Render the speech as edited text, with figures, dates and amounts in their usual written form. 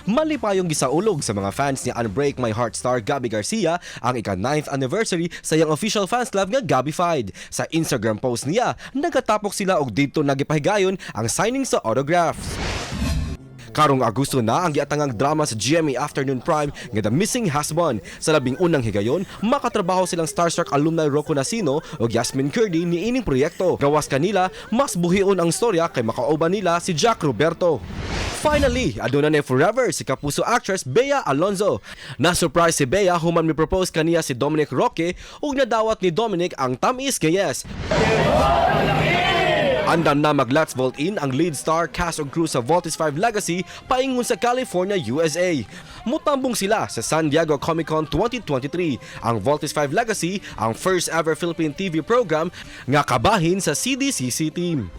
Malipayong gisaulog sa mga fans ni Unbreak My Heart star Gabbi Garcia ang ika-9th anniversary sa iyang official fans club nga Gabbified. Sa Instagram post niya, nagatapok sila og didto nagipahigayon ang signing sa autographs. Karong Agosto na ang giatangang drama sa GMA Afternoon Prime nga The Missing Husband. Sa 11 higayon, makatrabaho silang Starstruck alumni Rocco Nacino ug Yasmin Kurdi niining proyekto. Gawas kanila, mas buhion ang storya kay makauban nila si Jack Roberto. Finally, aduna na forever si Kapuso actress Bea Alonzo. Na-surprise si Bea human mi-propose kaniya si Dominic Roque ug nadawat ni Dominic ang tamis nga yes. Andam na mag-Let's Volt In ang lead star, cast ug crew sa Voltes 5 Legacy paingon sa California, USA. Mutambong sila sa San Diego Comic-Con 2023. Ang Voltes 5 Legacy ang first ever Philippine TV program nga kabahin sa CDCC team.